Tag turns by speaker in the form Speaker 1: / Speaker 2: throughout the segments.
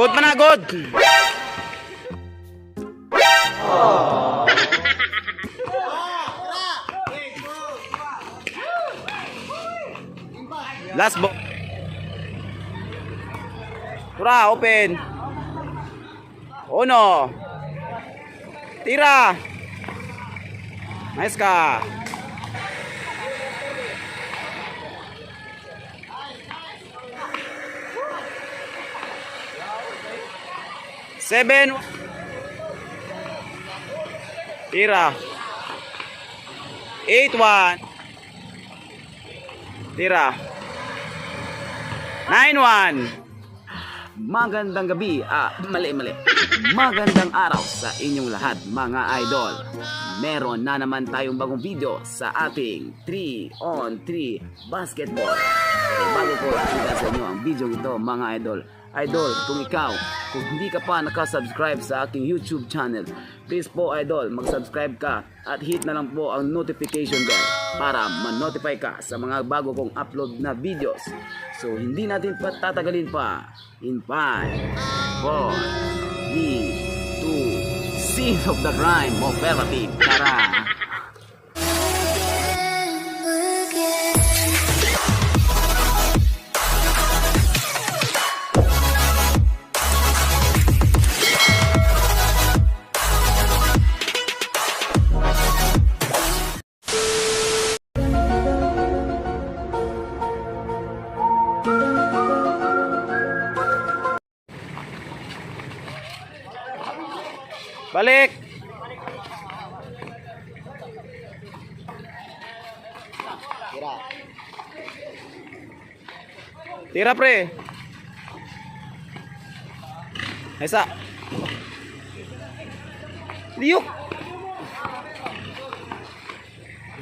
Speaker 1: Good man na, good. Last ball. Tura, open. Uno. Tira. Nice ka. Seven. Tira. 8-1. Tira. 9-1. Magandang gabi, mali, mali. Magandang araw sa inyong lahat, mga idol. Meron na naman tayong bagong video sa ating 3 on 3 basketball. Pero bago ko ipakita sa inyo ang video ito, mga idol. Idol, kung ikaw, kung hindi ka pa nakasubscribe sa aking YouTube channel, please po, idol, mag-subscribe ka at hit na lang po ang notification bell para ma-notify ka sa mga bago kong upload na videos. So, hindi natin patatagalin pa. In 5, 4, 3, 2, Scene of the Crime, Operative. Tara! Balik!
Speaker 2: Tira.
Speaker 1: Tira, pre. Isa. Liyok.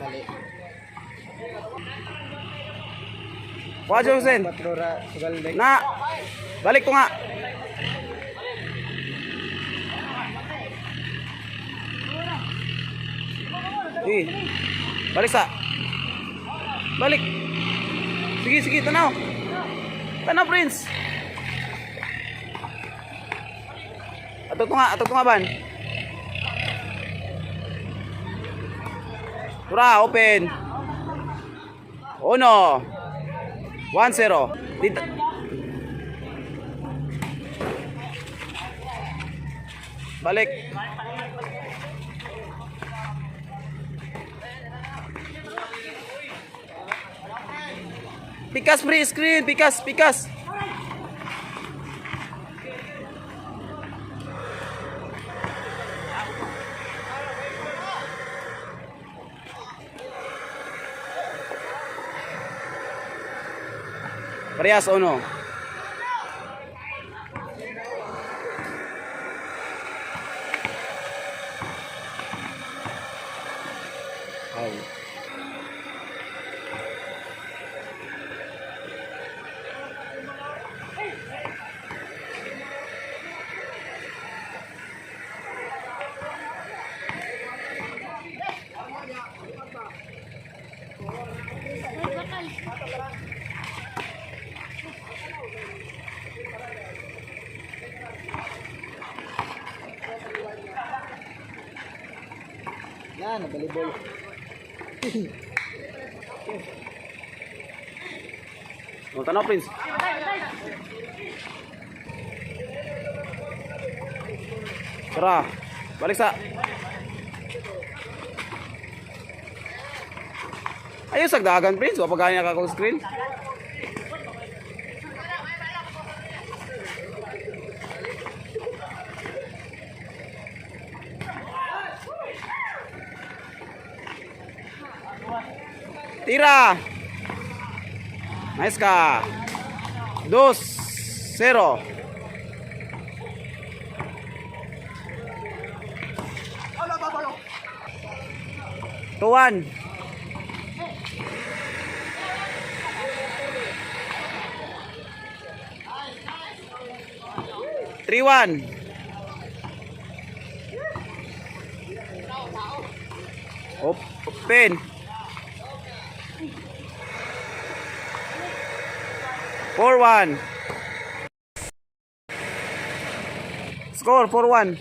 Speaker 2: Mali.
Speaker 1: Kuha, Johnson.
Speaker 2: Patrora, sugal.
Speaker 1: Na. Balik ko nga. Sige. Balik sa. Balik. Sige, sige, tanaw. Tanaw, Prince. Ato to nga ban. Tura, open. Uno. 1-0. Dito. Balik. Pikas, pre, screen, pikas, pikas. Parehas uno. Ay.
Speaker 2: Yan, nabalibol.
Speaker 1: O, tanaw, Prince. Tara, balik sa. Ayun, sagdagan, Prince. Wapag gani ka kong screen. Tira! Nice ka. 2-0. 2-1. 3-1. Open. 4-1. Score 4-1.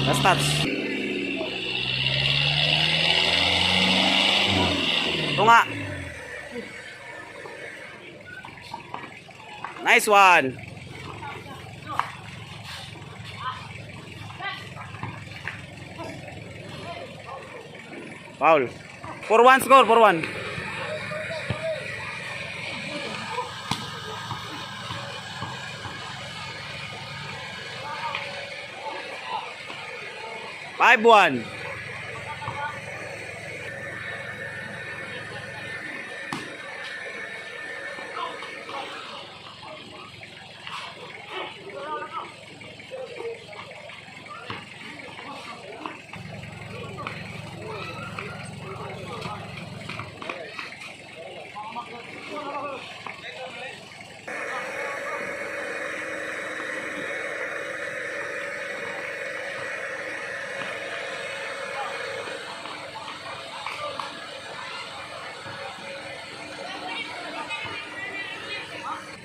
Speaker 1: Last touch. Tunga. Nice one. Foul. 4-1 score, 4-1. 5-1.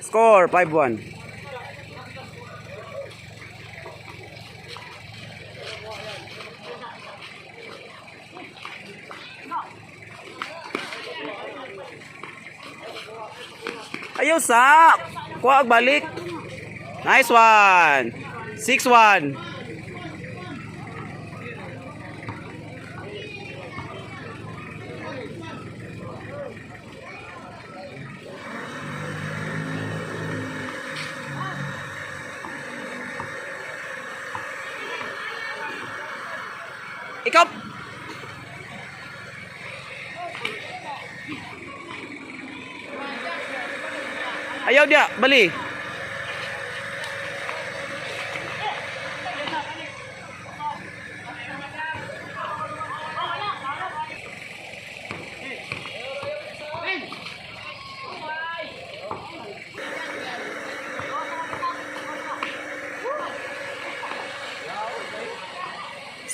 Speaker 1: Score 5-1. Ayaw sa. Kuha og balik. Nice one. 6-1. Ikaw. Ayaw dia, bali.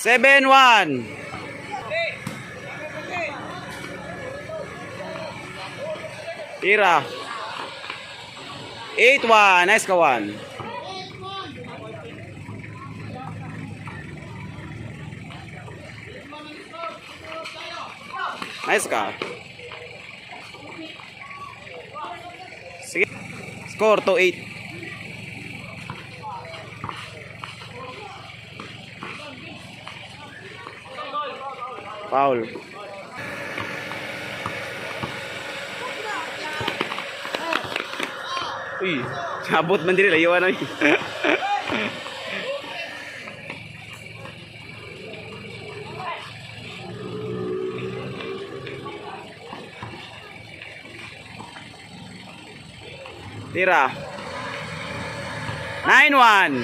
Speaker 1: 7-1. Tira. 8-1. Nice ka one. Nice ka. Sige. Score to 8. Foul. Uy, abot man diri layuan oy. Tira. 9-1.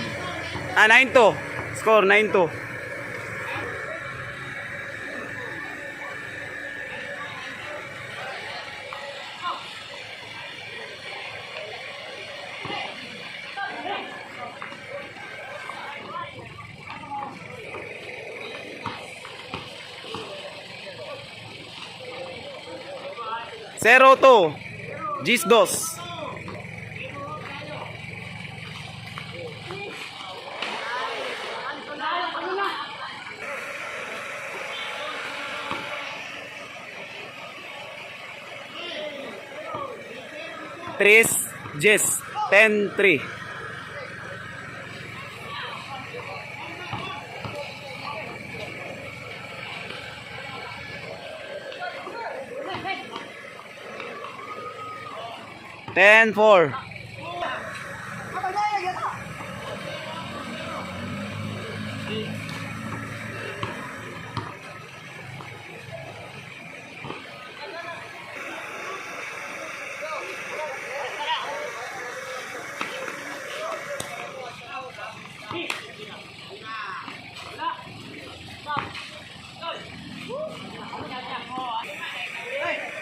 Speaker 1: Ah, 9-2. Score 9-2. 0-2. Gis dos. Tres, Jess, 10-3. 10-4.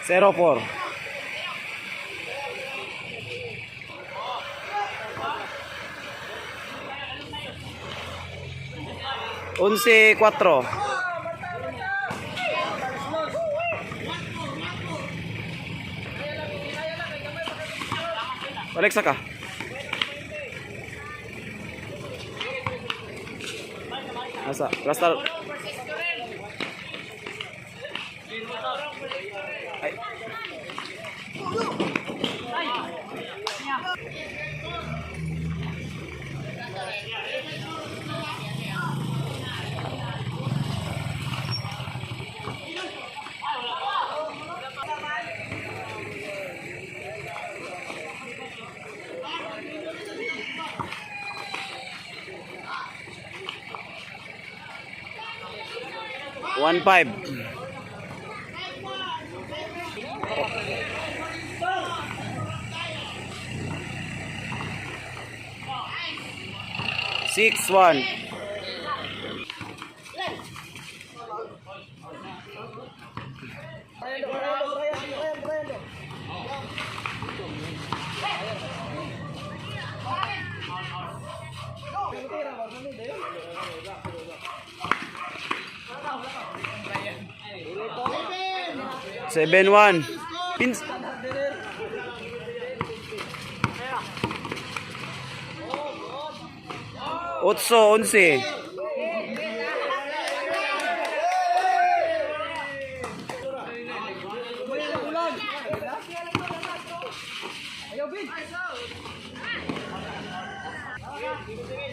Speaker 1: 0-4. 11-4. Balik sa ka. Asa? Rasta. Ay. 1-5. 6-1. 7-1. Pins. 8-11.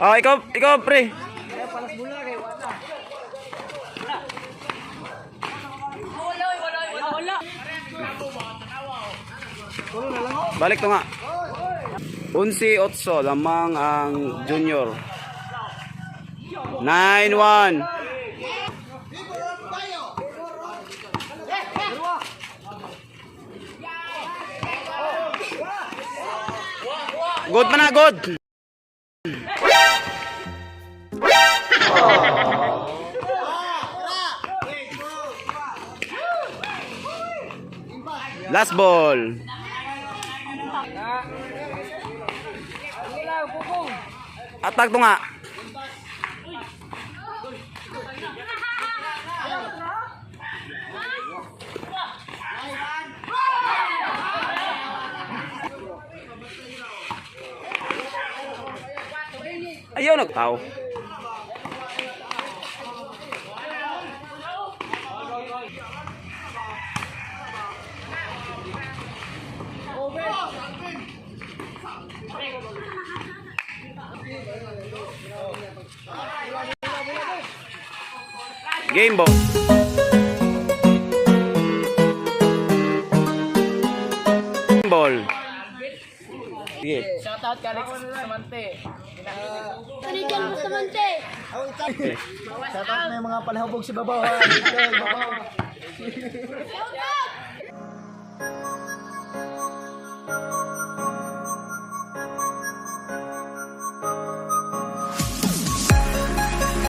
Speaker 1: Ah, ikaw, ikaw, pre. Balik to nga. 11-8 lamang ang junior. 9-1. Good pa na, good. Last ball. Attack to nga. Ayaw nagtao. Game ball. Ball. Sige.
Speaker 2: Shoutout kay Alex Samante.
Speaker 3: Panigan Bustamante.
Speaker 2: Shoutout na yung mga palahubog si Babaw ha. Dito, Babaw.